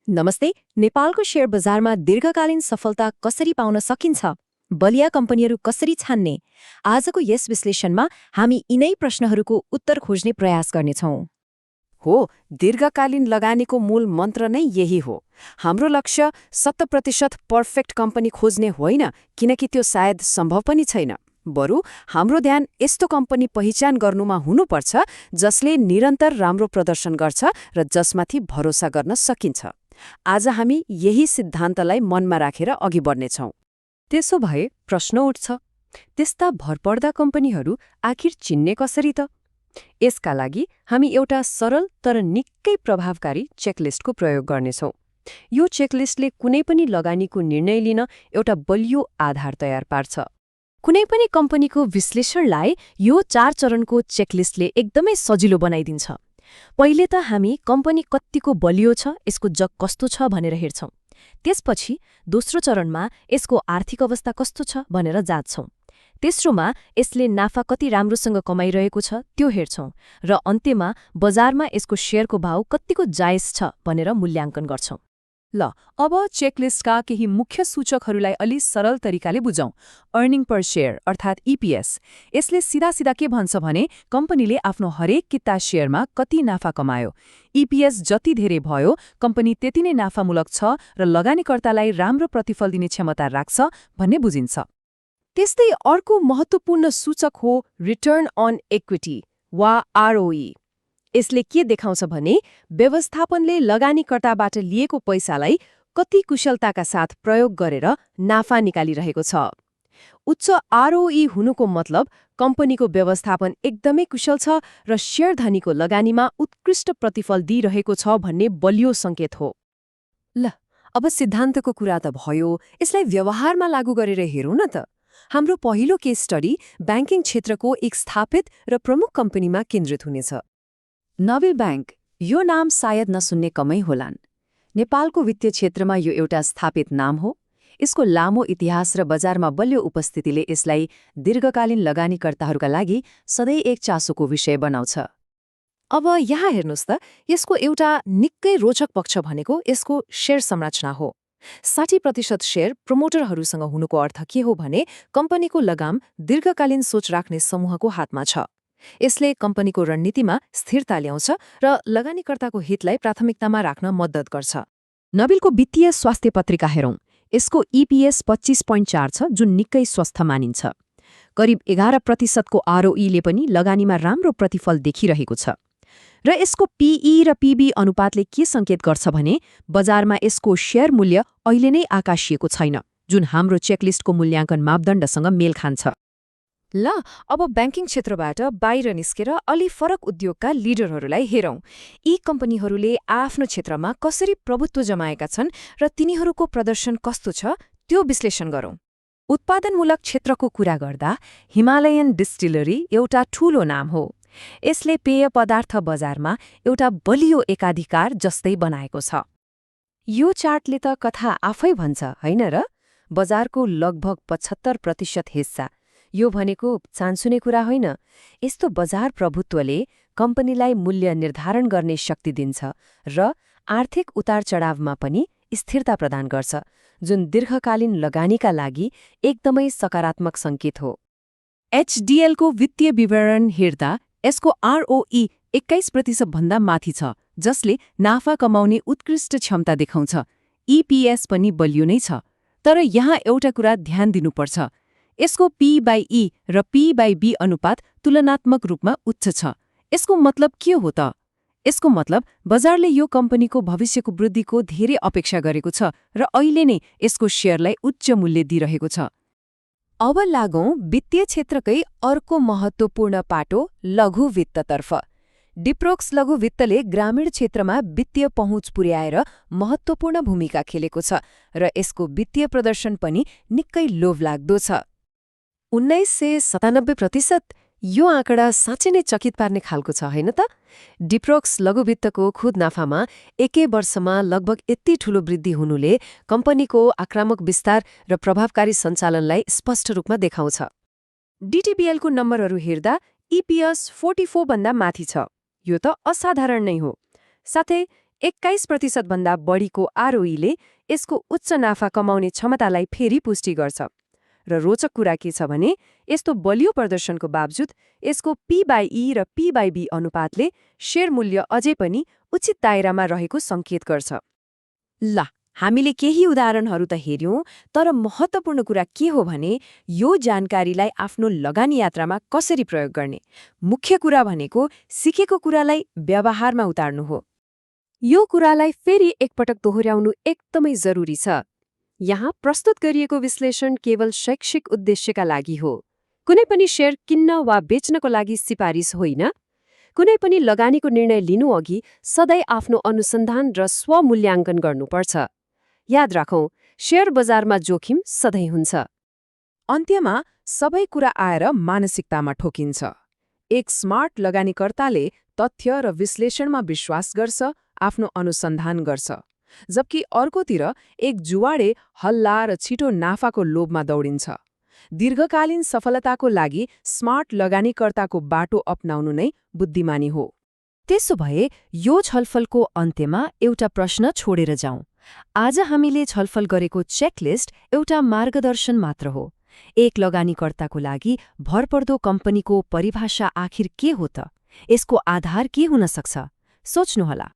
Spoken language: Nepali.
नमस्ते। नेपालको शेयर बजारमा दीर्घकालीन सफलता कसरी पाउन सकिन्छ? बलिया कम्पनीहरू कसरी छान्ने? आजको यस विश्लेषणमा हामी यिनै प्रश्नहरूको उत्तर खोज्ने प्रयास गर्नेछौँ। हो, दीर्घकालीन लगानीको मूल मन्त्र नै यही हो। हाम्रो लक्ष्य 100% पर्फेक्ट कम्पनी खोज्ने होइन, किनकि त्यो सायद सम्भव पनि छैन। बरु हाम्रो ध्यान यस्तो कम्पनी पहिचान गर्नुमा हुनुपर्छ जसले निरन्तर राम्रो प्रदर्शन गर्छ र जसमाथि भरोसा गर्न सकिन्छ। आज हामी यही सिद्धान्तलाई मनमा राखेर अघि बढ्नेछौँ। त्यसो भए प्रश्न उठ्छ, त्यस्ता भरपर्दा कम्पनीहरू आखिर चिन्ने कसरी त? यसका लागि हामी एउटा सरल तर निकै प्रभावकारी चेकलिस्टको प्रयोग गर्नेछौँ। यो चेकलिस्टले कुनै पनि लगानीको निर्णय लिन एउटा बलियो आधार तयार पार्छ। कुनै पनि कम्पनीको विश्लेषणलाई यो 4 चरणको चेकलिस्टले एकदमै सजिलो बनाइदिन्छ। पहिले त हामी कम्पनी कत्तिको बलियो छ, यसको जग कस्तो छ भनेर हेर्छौं। त्यसपछि दोस्रो चरणमा यसको आर्थिक अवस्था कस्तो छ भनेर जाँच्छौं। तेस्रोमा यसले नाफा कति राम्रोसँग कमाइरहेको छ त्यो हेर्छौं र अन्त्यमा बजारमा यसको शेयरको भाव कत्तिको जायज छ भनेर मूल्याङ्कन गर्छौं। ल, अब चेकलिस्टका केही मुख्य सूचकहरूलाई अलि सरल तरिकाले बुझौं। अर्निङ पर शेयर अर्थात् EPS। यसले सिधा के भन्छ भने कम्पनीले आफ्नो हरेक किता शेयरमा कति नाफा कमायो। EPS जति धेरै भयो, कम्पनी त्यति नै नाफामूलक छ र लगानीकर्तालाई राम्रो प्रतिफल दिने क्षमता राख्छ भन्ने बुझिन्छ। त्यस्तै अर्को महत्त्वपूर्ण सूचक हो रिटर्न अन इक्विटी वा ROE। यसले के देखाउँछ भने व्यवस्थापनले लगानीकर्ताबाट लिएको पैसालाई कति कुशलताका साथ प्रयोग गरेर नाफा निकालिरहेको छ। उच्च ROE हुनुको मतलब कम्पनीको व्यवस्थापन एकदमै कुशल छ र शेयरधानीको लगानीमा उत्कृष्ट प्रतिफल दिइरहेको छ भन्ने बलियो सङ्केत हो। ल, अब सिद्धान्तको कुरा त भयो, यसलाई व्यवहारमा लागू गरेर हेरौँ न त। हाम्रो पहिलो केस स्टडी ब्याङ्किङ क्षेत्रको एक स्थापित र प्रमुख कम्पनीमा केन्द्रित हुनेछ। Nobel bank. यो नाम सायद नसुन्ने कमै होलान्। नेपालको वित्तीय क्षेत्रमा यो एउटा स्थापित नाम हो। यसको लामो इतिहास र बजारमा बलियो उपस्थितिले यसलाई दीर्घकालीन लगानीकर्ताहरूका लागि सधैँ एक चासोको विषय बनाउँछ। अब यहाँ हेर्नुहोस् त, यसको एउटा निकै रोचक पक्ष भनेको यसको शेयर संरचना हो। 60% शेयर प्रमोटरहरूसँग हुनुको अर्थ के हो भने कम्पनीको लगाम दीर्घकालीन सोच राख्ने समूहको हातमा छ। यसले कम्पनीको रणनीतिमा स्थिरता ल्याउँछ र लगानीकर्ताको हितलाई प्राथमिकतामा राख्न मद्दत गर्छ। नोबेलको वित्तीय स्वास्थ्य पत्रिका हेरौँ। यसको EPS 25.4 छ, जुन निकै स्वस्थ मानिन्छ। करिब 11% ROE ले पनि लगानीमा राम्रो प्रतिफल देखिरहेको छ। र यसको PE र PB अनुपातले के सङ्केत गर्छ भने बजारमा यसको शेयर मूल्य अहिले नै आकाशिएको छैन, जुन हाम्रो चेकलिस्टको मूल्याङ्कन मापदण्डसँग मेल खान्छ। ल, अब ब्याङ्किङ क्षेत्रबाट बाहिर निस्केर अलि फरक उद्योगका लिडरहरूलाई हेरौँ। यी कम्पनीहरूले आफ्नो क्षेत्रमा कसरी प्रभुत्व जमाएका छन् र तिनीहरूको प्रदर्शन कस्तो छ त्यो विश्लेषण गरौँ। उत्पादनमूलक क्षेत्रको कुरा गर्दा हिमालयन डिस्टिलरी एउटा ठूलो नाम हो। यसले पेय पदार्थ बजारमा एउटा बलियो एकाधिकार जस्तै बनाएको छ। यो चार्टले त कथा आफै भन्छ, होइन र? बजारको लगभग 75% हिस्सा। यो भनेको चान्सुने कुरा होइन। यस्तो बजार प्रभुत्वले कम्पनीलाई मूल्य निर्धारण गर्ने शक्ति दिन्छ र आर्थिक उतार चढावमा पनि स्थिरता प्रदान गर्छ, जुन दीर्घकालीन लगानीका लागि एकदमै सकारात्मक सङ्केत हो। HDL को वित्तीय विवरण हेर्दा यसको ROE 21% भन्दा माथि छ, जसले नाफा कमाउने उत्कृष्ट क्षमता देखाउँछ। EPS पनि बलियो नै छ। तर यहाँ एउटा कुरा ध्यान दिनुपर्छ, यसको P/E र P/B अनुपात तुलनात्मक रूपमा उच्च छ। यसको मतलब के हो त? यसको मतलब बजारले यो कम्पनीको भविष्यको वृद्धिको धेरै अपेक्षा गरेको छ र अहिले नै यसको शेयरलाई उच्च मूल्य दिइरहेको छ। अब लागौं वित्तीय क्षेत्रकै अर्को महत्त्वपूर्ण पाटो लघु वित्ततर्फ। डिप्रोक्स लघु वित्तले ग्रामीण क्षेत्रमा वित्तीय पहुँच पुर्याएर महत्त्वपूर्ण भूमिका खेलेको छ र यसको वित्तीय प्रदर्शन पनि निकै लोभलाग्दो छ। 1997%। यो आँकडा साँच्चै नै चकित पार्ने खालको छ, होइन त? डिप्रोक्स लघुवित्तको खुद नाफामा एकै वर्षमा लगभग यति ठूलो वृद्धि हुनुले कम्पनीको आक्रामक विस्तार र प्रभावकारी सञ्चालनलाई स्पष्ट रूपमा देखाउँछ। DTBL को नम्बरहरू हेर्दा EPS 44 भन्दा माथि छ। यो त असाधारण नै हो। साथै 21% भन्दा बढीको आरओईले यसको उच्च नाफा कमाउने क्षमतालाई फेरि पुष्टि गर्छ। र रोचक कुरा के छ भने यस्तो बलियो प्रदर्शनको बावजुद यसको P/E र P/B अनुपातले शेयर मूल्य अझै पनि उचित दायरामा रहेको सङ्केत गर्छ। ल हामीले केही उदाहरणहरू त हेर्यौं, तर महत्त्वपूर्ण कुरा के हो भने यो जानकारीलाई आफ्नो लगानी यात्रामा कसरी प्रयोग गर्ने। मुख्य कुरा भनेको सिकेको कुरालाई व्यवहारमा उतार्नु हो। यो कुरालाई फेरि एकपटक दोहोर्याउनु एकदमै जरुरी छ। यहाँ प्रस्तुत गरिएको विश्लेषण केवल शैक्षिक उद्देश्यका लागि हो। कुनै पनि शेयर किन्न वा बेच्नको लागि सिफारिस होइन। कुनै पनि लगानीको निर्णय लिनुअघि सधैँ आफ्नो अनुसन्धान र स्वमूल्याङ्कन गर्नुपर्छ। याद राखौं, शेयर बजारमा जोखिम सधैँ हुन्छ। अन्त्यमा सबै कुरा आएर मानसिकतामा ठोकिन्छ। एक स्मार्ट लगानीकर्ताले तथ्य र विश्लेषणमा विश्वास गर्छ, आफ्नो अनुसन्धान गर्छ, जबकि अर्कोतिर एक जुवाडे हल्ला र छिटो नाफाको लोभमा दौडिन्छ। दीर्घकालीन सफलताको लागि स्मार्ट लगानीकर्ताको बाटो अपनाउनु नै बुद्धिमानी हो। त्यसो भए यो छलफलको अन्त्यमा एउटा प्रश्न छोडेर जाउँ। आज हामीले छलफल गरेको चेकलिस्ट एउटा मार्गदर्शन मात्र हो। एक लगानीकर्ताको लागि भरपर्दो कम्पनीको परिभाषा आखिर के हो त? यसको आधार के हुन सक्छ? सोच्नुहोला।